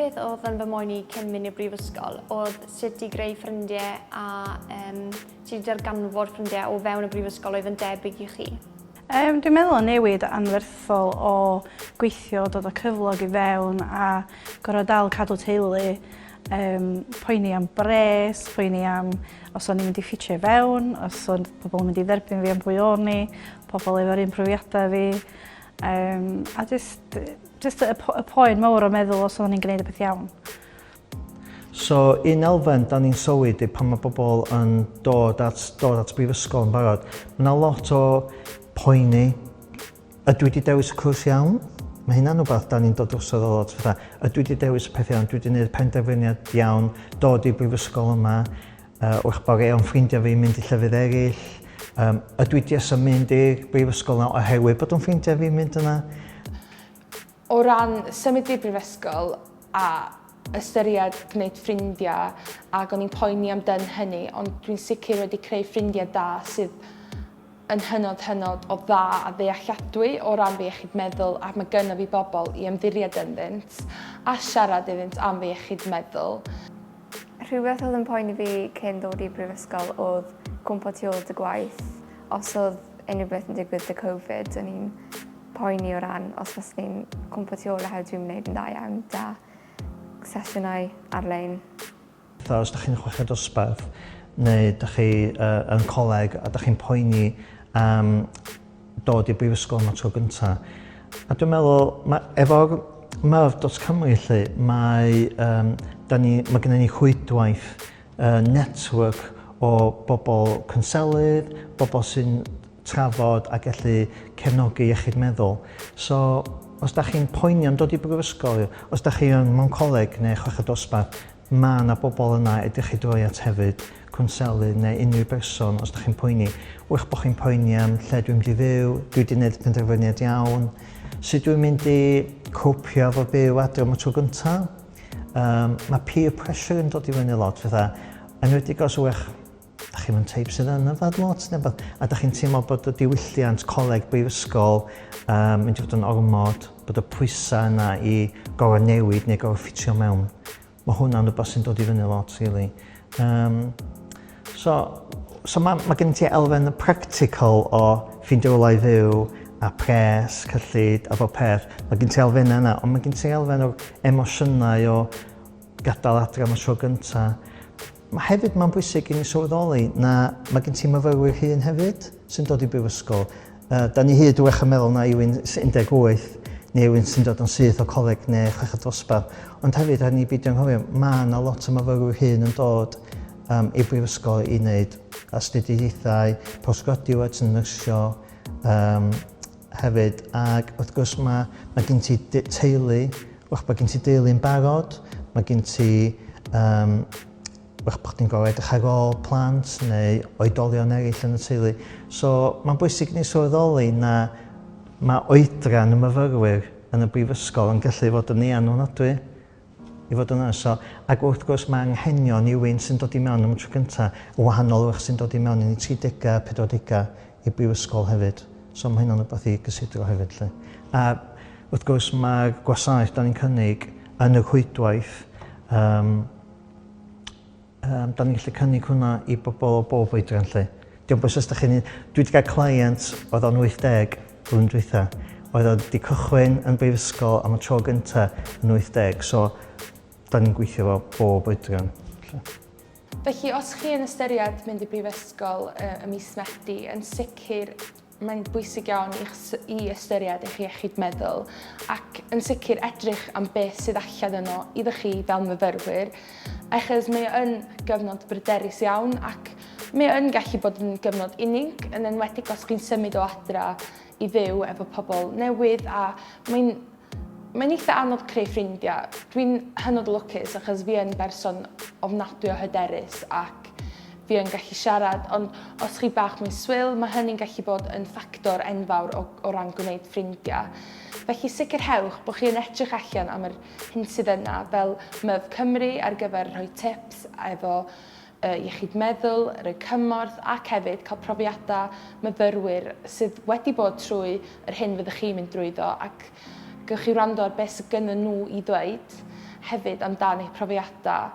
peth oedd yn fy mhoeni cyn mynd i'r brifysgol oedd sut i greu ffrindiau a um, sut i darganfod ffrindiau o fewn y brifysgol oedd yn debyg i chi. Um, dwi'n meddwl y newid anferthol o gweithio, dod â cyflog i fewn a gorfod dal cadw teulu, um, poeni am bres, poeni am os o'n i'n mynd i ffitio i fewn, os o'n pobl yn mynd i dderbyn fi am pwy o'n i, pobl efo'r un profiadau fi. Um, a just, just y, y poen mawr o meddwl os o'n i'n gwneud y peth iawn. So, un elfen da ni'n sylwi di pan mae bobl yn dod at, dod at brifysgol yn barod, mae yna lot o poeni. Ydw i wedi dewis y cwrs iawn? Mae hynna'n rhywbeth da ni'n dod drosodd o lot fatha. Ydw i wedi dewis y peth iawn? Dwi wedi gwneud penderfyniad iawn dod i'r brifysgol yma. Wrth bod rhai o'n ffrindiau fi'n mynd i llefydd eraill. Um, ydw i jyst yn mynd i'r brifysgol yna oherwydd bod o'n ffrindiau fi'n mynd yna? O ran symud i'r brifysgol a ystyried gwneud ffrindiau ac o'n i'n poeni amdan hynny ond dwi'n sicr wedi creu ffrindiau da sydd yn hynod hynod o dda a ddealladwy o ran fy iechyd meddwl ac mae gynno fi bobl i ymddiried ynddynt a siarad iddynt am fy iechyd meddwl. Rhywbeth oedd yn poeni fi cyn dod i'r brifysgol oedd cwmpo tu ôl dy gwaith. Os oedd unrhyw beth yn digwydd 'da Covid, o'n i'n poeni o ran os fyswn i'n cwmpo tu ôl oherwydd dwi'n gwneud yn dda iawn 'da sesiynau ar-lein. Fatha os dach chi'n chweched dosbarth neu dach chi uh, yn coleg a dach chi'n poeni am dod i'r brifysgol yma tro gynta. A dwi'n meddwl, mae, efo'r Myf dot Cymru lle, mae, um, da ni, mae gennym ni rhwydwaith, uh, network o bobl cynselydd, bobl sy'n trafod a gallu cefnogi iechyd meddwl. So, os da chi'n poeni am dod i brifysgol, os da chi yn mewn coleg neu chweched dosbarth, mae yna bobl yna ydych chi droi at hefyd, cwnselydd neu unrhyw berson os da chi'n poeni. Wrth bod chi'n poeni am lle dwi'n mynd i fyw, dwi wedi gwneud penderfyniad iawn, sut dwi'n mynd i copio efo byw adre am y tro gyntaf. Um, mae peer pressure yn dod i fyny lot, fatha, enwedig os yw'ch da chi'm yn teip sydd yn yfed lot neu beth, a da chi'n teimlo bod y diwylliant coleg brifysgol um, mynd i fod yn ormod, bod y pwysau yna i gorfod newid neu gorfod ffitio mewn. Mae hwnna'n rhywbeth sy'n dod i fyny lot, really. Um, so, so mae, mae gen ti elfen practical o ffeindio rhywle i fyw a pres, cyllid a bob peth. Mae gen ti elfennau yna, ond mae gen ti elfen o'r emosiynau o gadael adre am y tro gyntaf. Mae hefyd, mae'n bwysig i ni sylweddoli na mae gen ti myfyrwyr hŷn hefyd sy'n dod i brifysgol. Uh, da ni hyd wrach yn meddwl na yw'n 18 neu yw'n sy'n dod yn syth o coleg neu chweched dosbarth. Ond hefyd, rhaid ni beidio anghofio, mae yna lot o myfyrwyr hŷn yn dod um, i'r brifysgol i wneud astudiaethau postgraduate, nyrsio, um, hefyd. Ac wrth gwrs mae, mae gen ti teulu, wrach bod gen ti deulu yn barod, mae gen ti, um, wrach bod chdi'n gorfod edrych ar ôl plant neu oedolion eraill yn y teulu. So mae'n bwysig ni sylweddoli na mae oedran y myfyrwyr yn y brifysgol yn gallu fod yn eang ofnadwy. I fod yn onest. So, ac wrth gwrs mae anghenion rhywun sy'n dod i mewn am y tro cyntaf yn wahanol wrach sy'n dod i mewn yn ei 30au, 40au i'r brifysgol hefyd. So mae hynna'n rhywbeth i gysidro hefyd. Lle. A wrth gwrs mae'r gwasanaeth da ni'n cynnig yn y rhwydwaith, um, Um, da ni'n gallu cynnig hwnna i bobl o bob oedran lle. Diolch bwys os da chi'n... Dwi wedi cael client oedd o'n 80 blwyddyn dwytha. Oedd o wedi cychwyn yn brifysgol am y tro gynta yn 80, so da ni'n gweithio fo bob oedran. Lle. Felly, os chi yn ystyried mynd i brifysgol y mis Medi, yn sicr Mae'n bwysig iawn i, i ystyried eich iechyd meddwl ac yn sicr edrych am beth sydd allan yno iddo chi fel myfyrwyr, achos mae o yn gyfnod bryderus iawn ac mae o yn gallu bod yn gyfnod unig, yn enwedig os chi'n symud o adra i fyw efo pobl newydd a mae'n Mae'n eitha anodd creu ffrindiau. Dwi'n hynod lwcus achos fi yn berson ofnadwy o hyderus ac fi yn gallu siarad, ond os chi bach mwy swil, mae hynny'n gallu bod yn ffactor enfawr o, o ran gwneud ffrindiau. Felly sicrhewch bod chi yn edrych allan am yr hyn sydd yna, fel Myf Cymru ar gyfer rhoi tips efo iechyd meddwl, rhoi cymorth ac hefyd cael profiadau myfyrwyr sydd wedi bod trwy yr hyn fyddwch chi'n mynd drwyddo ac gewch chi wrando ar beth sydd gynnyn nhw i ddweud. hefyd amdan eu profiadau.